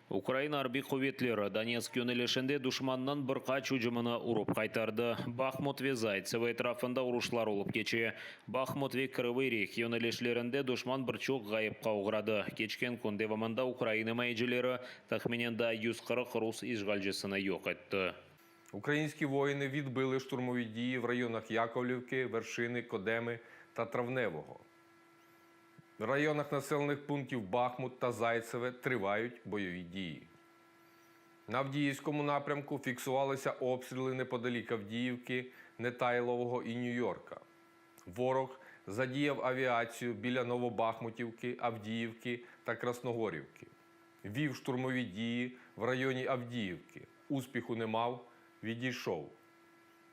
Ukraina arbiy quvetleri Donetsk yönelişinde duşmannıñ bir qaç ücümini urıp qaytardı. Bahmut ve Zaytsevo etrafında uruşlar olıp keçe. Bahmut ve Krıvıy Rih yönelişlerinde duşman bir çoq ğayıpqa oğradı. Keçken kün devamında ukrain imayecileri tahminen daa 140 rus işğalcisini yoq etti. Українські воїни відбили штурмові дії в районах Яковлівки, Вершини, Кодеми та Травневого. В районах населених пунктів Бахмут та Зайцеве тривають бойові дії. На Авдіївському напрямку фіксувалися обстріли неподалік Авдіївки, Нетайлового і Нью-Йорка. Ворог задіяв авіацію біля Новобахмутівки, Авдіївки та Красногорівки. Вів штурмові дії в районі Авдіївки. Успіху не мав, відійшов.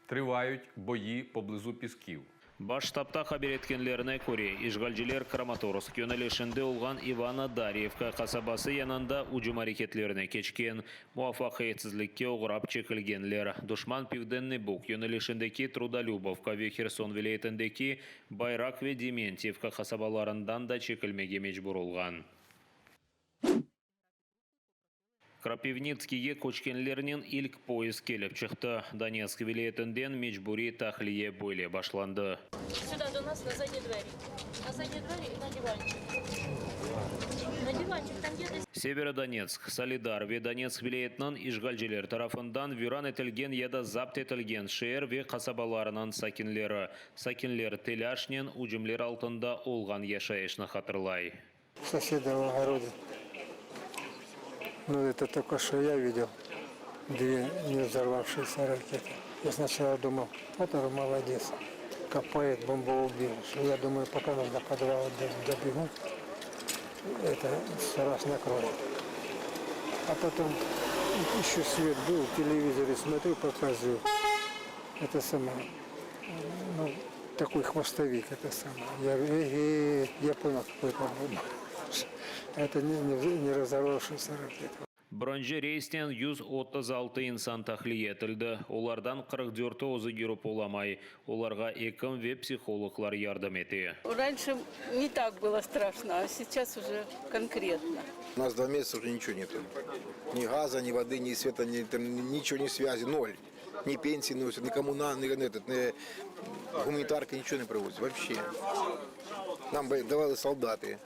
Тривають бої поблизу Пісків. Baş ştabda haber etkenlerine köre, işğalciler Kramatorsk yönelişinde olğan İvano-Daryevka qasabası yanında ücüm areketlerine keçken, muvafaqiyetsizlikke oğrap çekilgenler. Duşman Pivdennıy Bug yönelişindeki Trudolübovka ve Herson vilâyetindeki Bayrak ve Dementyevka qasabalarından da çekilmege mecbur olğan. Krapivnitskiyge köçkenlernen ilk poyezd kelip çıqtı. Donetsk vilâyetinden mecburiy tahliye böyle başlandı. Сюда до нас на задние двери. На задние двери и на диванчик. На диванчик, там где-то Severodonetsk, Soledar ve Donetsk vilâyetiniñ işğalciler tarafından viran etilgen ya da zapt etilgen şeer ve qasabalarınıñ sakinleri. Sakinler telâşnen ücümler altında olğan yaşayışnı hatırlay. Соседа в огороде. Ну, это только что я видел. Две не взорвавшиеся ракеты. Я сначала думал, вот он молодец, копает бомбоубежище. Я думаю, пока нас до подвала добегут, это сто раз накроет. А потом еще свет был, в телевизоре смотрю, показываю. Это самое, ну, такой хвостовик, это самое. Я, э, э, я понял, какой это бомба. Это не, не, не разорвавшаяся ракета. Birinci reysten 136 insan tahliye etildi. Olardan 44-i özü yürip olamay. Olarğa ekim ve psihologlar yardım ete. Раньше не так было страшно, а сейчас уже конкретно. У нас 2 месяца уже ничего нету. Ни газа, ни воды, ни света, ни, там, ничего, ни связи, ноль. Ни пенсии носят, ни коммунальные, ни, этот, ни гуманитарка, ничего не привозят вообще. Нам бы давали солдаты.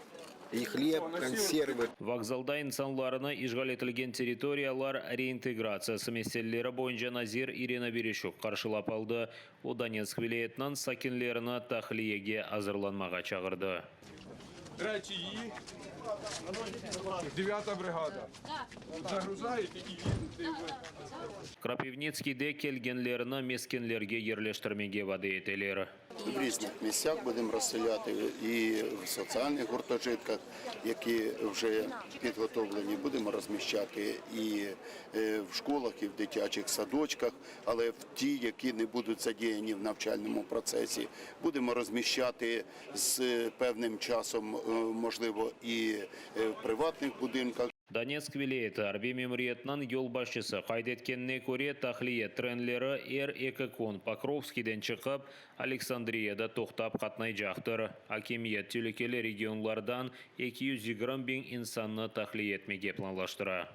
И хлеб, консервы. Vokzalda insanlarnı işğal etilgen territoriyalar reintegratsiyası meseleleri boyunca nazir İrina Vereşçuk qarşılap aldı. O, Donetsk vilâyetiniñ sakinlerini tahliyege azırlanmağa çağırdı. Речі її, дев'ята бригада. Загружаєте і їдете. Krapivnitskiyde kelgenlerni meskenlerge yerleştirmege vade eteler. В різних місцях будемо розселяти і в соціальних гуртожитках, які вже підготовлені, будемо розміщати і е, в школах, і в дитячих садочках, але в ті, які не будуть задіяні в навчальному процесі, будемо розміщати з певним часом, е, можливо, і е, в приватних будинках. Donetsk vilâyeti arbiy memuriyetiniñ yolbaşçısı qayd etkenine köre, tahliye trenleri er eki kün Pokrovskiyden çıqıp, Aleksandriyada toqtap qatnaycaqtır. Akimiyet telükeli regionlardan 220 biñ insannı tahliye etmege planlaştıra.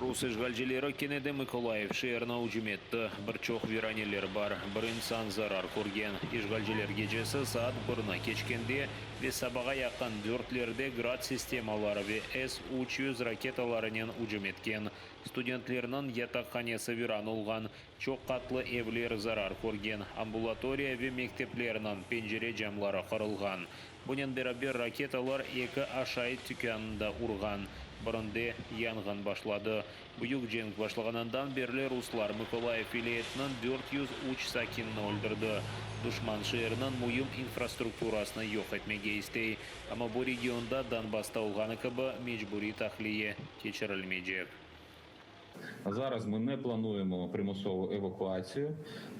Rus işğalcileri kene de Mıkolayıv şeerine ücüm etti. Bir çoq viraneler bar, bir insan zarar körgen. İşğalciler gecesi saat birni keçkende ve sabağa yaqın dörtlerde Grad sistemaları ve S-300 raketalarınen ücüm etken. Studentlerniñ yataqhanesi viran olğan, çoq qatlı evler zarar körgen, ambulatoriya ve mekteplerniñ pencere camları qırılğan. Bunen beraber raketalar eki aşayt tükânını da urğan. Birinde yanğın başladı. Büyük cenk başlağanından berli ruslar Mıkolayıv vilâyetiniñ 403 sakinini öldürdi. Duşman şeerniñ müim infrastrukturasını yoq etmege istey. Amma bu regionda Donbassta olğanı kibi mecburiy tahliye keçirilmeycek. Зараз ми не плануємо примусову евакуацію.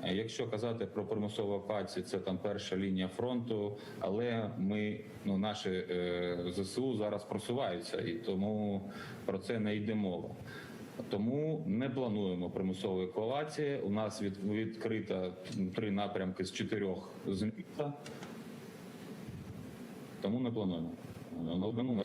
Е, Якщо казати про примусову евакуацію, це там перша лінія фронту, але ми, ну наші е, ЗСУ зараз просуваються, і тому про це не йде мова. Тому не плануємо примусової евакуації. У нас від, відкрито три напрямки з чотирьох з міста. Тому не плануємо. Ну, ну,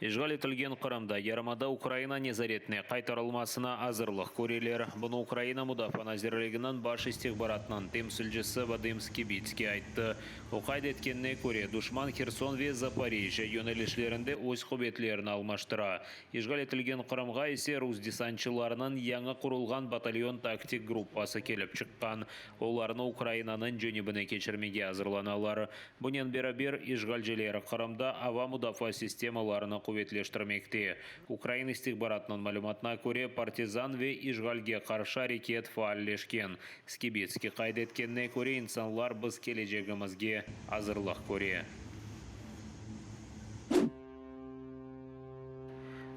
İşğal etilgen Qırımda yarımada Ukraina nezaretine qaytarılmasına azırlıq köreler. Bunı Ukraina Mudafaa nazirliginiñ Baş istihbaratınıñ temsilcisi Vadım Skibitskiy ayttı. O qayd etkenine köre, duşman Herson ve Zaporijjâ yönelişlerinde öz quvetlerini almaştıra. İşğal etilgen Qırımğa ise rus desantçılarınıñ yañı qurulğan batalyon-taktik gruppası kelip çıqqan. Olarnı Ukrainanıñ cenübine keçirmege azırlanalar. Bunen beraber, işğalciler Qırımda ava mudafaa sistemalarını quvetleştirmekte. Ukrain istihbaratınıñ malümatına köre, partizan ve işğalge qarşı areket faalleşken. Skibitskiy qayd etkenine köre, insanlar biz kelecegimizge azırlıq köre.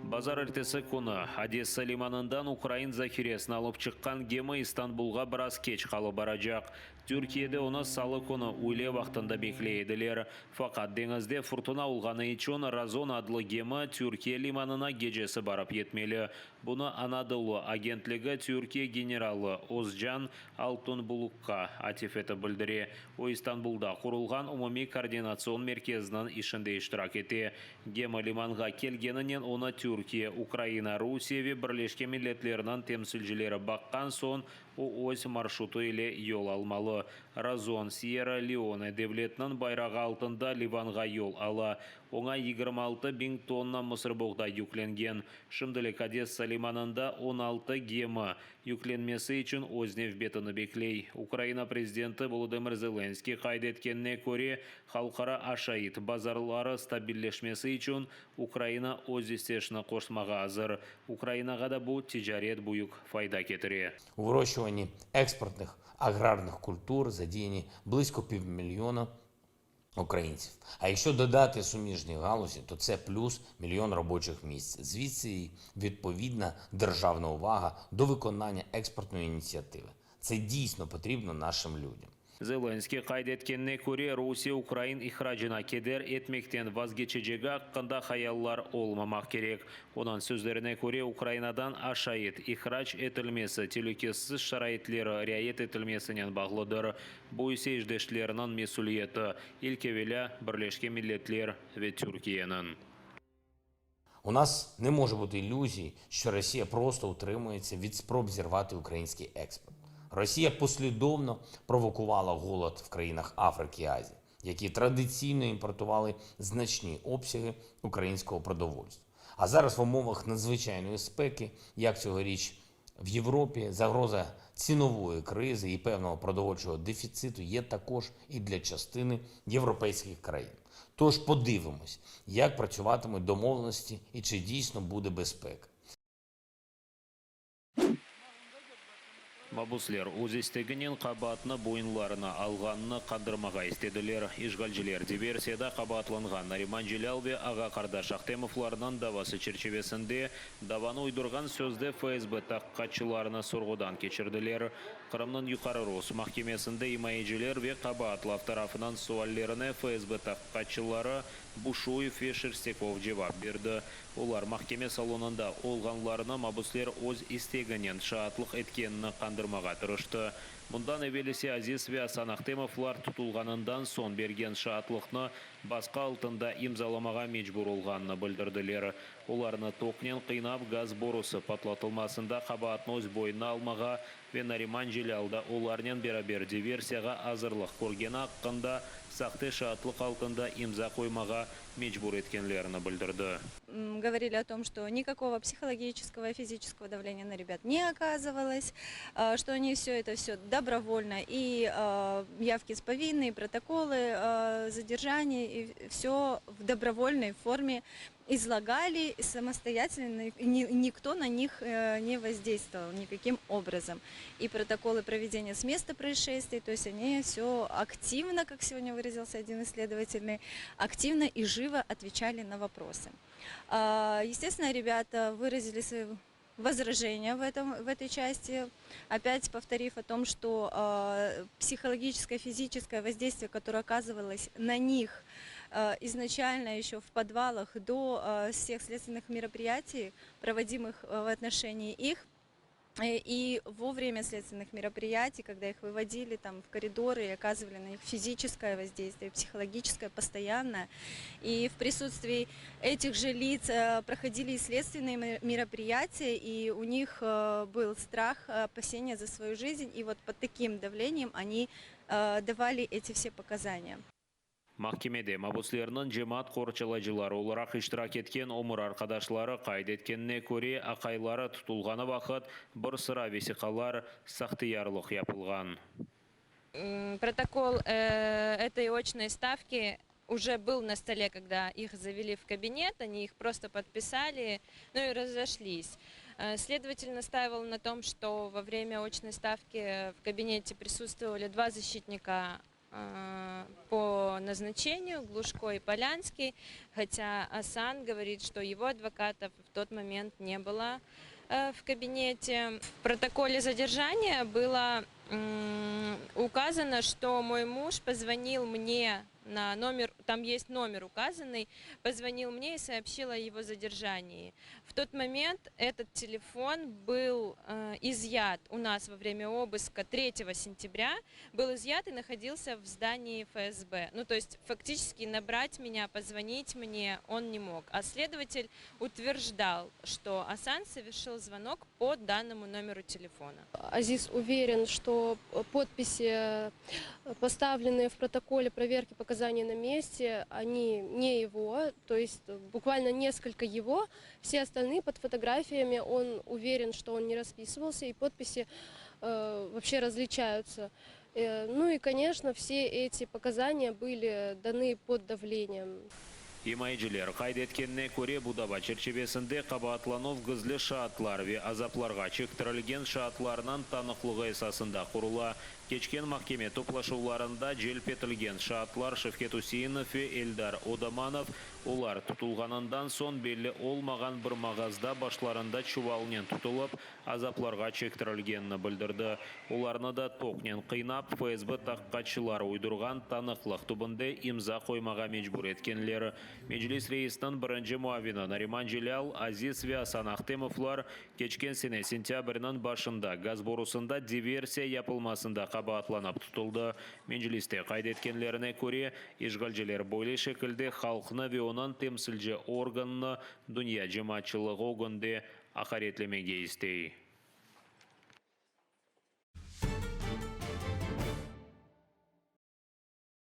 Bazarertesi künü Odessa limanından ukrain zahiresini alıp çıqqan gemi İstanbulğa biraz keç qalıp baracaq. Türkiyede onı salı künü üyle vaqtında bekley ediler. Faqat deñizde furtuna olğanı içün Razon adlı gemi Türkiye limanına gecesi barıp yetmeli. Bunı Anadolu agentligi Türkiye generalı Özcan Altunbulukqa atif etip bildire. O, İstanbulda qurulğan Umumiy koordinatsion merkeziniñ işinde iştirak ete. Gemi limanğa kelgeninen onı Türkiye, Ukraina, Rusiye ve Birleşken Milletlerniñ temsilcileri baqqan soñ o öz marşrutı ile yol almalı. Razon, Siyerra-Leone devletiniñ bayrağı altında Livanğa yol ala. Oña 26 biñ tonna mısırboğday yüklengen. Şimdilik Odessa limanında 16 gemi yüklenmesi içün öz nevbetini bekley. Ukraina prezidenti Volodımır Zelenskıy qayd etkenine köre, halqara aşayt bazarları stabilleşmesi içün Ukraina öz issesini qoşmağa azır. Ukrainağa da bu ticaret büyük fayda ketire. У выращивании экспортных аграрних культур задіяні близько півмільйона українців. А якщо додати суміжні галузі, то це плюс мільйон робочих місць. Звідси і відповідна державна увага до виконання експортної ініціативи. Це дійсно потрібно нашим людям. Zelenskıy qayd etkenine köre, Rusiye ukrain ihracına keder etmekten vazgeçecegi aqqında hayallar olmamaq kerek. Onıñ sözlerine köre, Ukrainadan aşayt ihrac etilmesi telükesiz şaraitleri riayet etilmesinen bağlıdır. Bu ise işdeşleriniñ mesüliyeti, ilk evelâ Birleşken Milletler ve Türkiyeniñ. У нас не може бути ілюзій, що Росія просто утримується від спроб зірвати український експорт. Росія послідовно провокувала голод в країнах Африки і Азії, які традиційно імпортували значні обсяги українського продовольства. А зараз в умовах надзвичайної спеки, як цьогоріч в Європі, загроза цінової кризи і певного продовольчого дефіциту є також і для частини європейських країн. Тож подивимось, як працюватимуть домовленості і чи дійсно буде безпека. Mabüsler öz isteginen qabaatnı boyunlarına alğanını qandırmağa istediler. İşğalciler diversiyada qabaatlanğan Nariman Celâl ve ağa-qardaş Ahtemovlarnıñ davası çerçivesinde davanı uydurğan sözde FSB taqiqatçılarını sorğudan keçirdiler. Qırımnıñ Yuqarı Rus mahkemesinde imayeciler ve qabaatlav tarafınıñ suallerine FSB taqiqatçıları Buşuyev ve Şerstekov cevap berdi. Olar mahkeme salonında olğanlarını mabüsler öz isteginen şaatlıq etkenini qandırmağa tırıştı. Bundan evel ise Aziz ve Asan Ahtemovlar tutulğanından soñ bergen şaatlıqnı basqı altında imzalamağa mecbur olğanını bildirdiler. Olarnı toknen qıynap gaz borusı patlatılmasında qabaatnı öz boynuna almağa ve Nariman Celâl da olarnen beraber diversiyağa azırlıq körgeni aqqında sahte şaatlıq altında imza qoymağa mecbur etkenlerini bildirdi. Говорили о том, что никакого психологического и физического давления на ребят не оказывалось, что они все это все добровольно, и явки с повинной, и протоколы задержания, и все в добровольной форме излагали самостоятельно, и никто на них не воздействовал никаким образом. И протоколы проведения с места происшествий, то есть они все активно, как сегодня выразился один из следователей, активно и живо отвечали на вопросы. Естественно, ребята выразили свои возражения в этой части, опять повторив о том, что психологическое, физическое воздействие, которое оказывалось на них изначально еще в подвалах до всех следственных мероприятий, проводимых в отношении их. И во время следственных мероприятий, когда их выводили там в коридоры и оказывали на них физическое воздействие, психологическое постоянное, и в присутствии этих же лиц проходили и следственные мероприятия, и у них был страх, опасения за свою жизнь, и вот под таким давлением они давали эти все показания. Mahkemede mabüslerniñ cemaat qorçalayıcıları olaraq iştirak etken ömür arqadaşları qayd etkenine köre, aqayları tutulğanı vaqıt bir sıra vesiqalar sahtekârlıq yapılğan. Протокол этой очной ставки уже был на столе, когда их завели в кабинет, они их просто подписали, ну и разошлись. Следователь настаивал на том, что во время очной ставки в кабинете присутствовали два защитника по назначению, Глушко и Полянский, хотя Асан говорит, что его адвокатов в тот момент не было в кабинете. В протоколе задержания было указано, что мой муж позвонил мне на номер, там есть номер указанный, позвонил мне и сообщил о его задержании. В тот момент этот телефон был изъят у нас во время обыска 3 сентября, был изъят и находился в здании ФСБ. Ну, то есть фактически набрать меня, позвонить мне он не мог. А следователь утверждал, что Асан совершил звонок по данному номеру телефона. Азиз уверен, что подписи, поставленные в протоколе проверки показаний на месте, они не его, то есть буквально несколько его, все остальные под фотографиями, он уверен, что он не расписывался, и подписи вообще различаются. Ну и, конечно, все эти показания были даны под давлением. İmayeciler qayd etkenine köre, bu dava çerçivesinde qabaatlanuv gizli şaatlar ve azaplarğa çektirilgen şaatlarnıñ tanıqlığı esasında qurula. Keçken mahkeme toplaşuvlarında celp etilgen şaatlar Şevket Useinov ve Eldar Odamanov, olar tutulğanından soñ belli olmağan bir mağazda başlarında çuvalnen tutulıp, azaplarğa çektirilgenini bildirdi. Olarnı da toknen qıynap, FSB taqiqatçıları uydurğan tanıqlıq tübünde imza qoymağa mecbur etkenler. Meclis reisiniñ birinci muavini Nariman Celâl, Aziz ve Asan Ahtemovlar keçken sene sentâbrniñ başında gaz borusında diversiya yapılmasında qabaatlanıp tutuldı. Mecliste qayd etkenlerine köre, işğalciler böyle şekilde halqnı ve onıñ temsilci organını dünya cemaatçılığı ögünde aqaretlemege istey.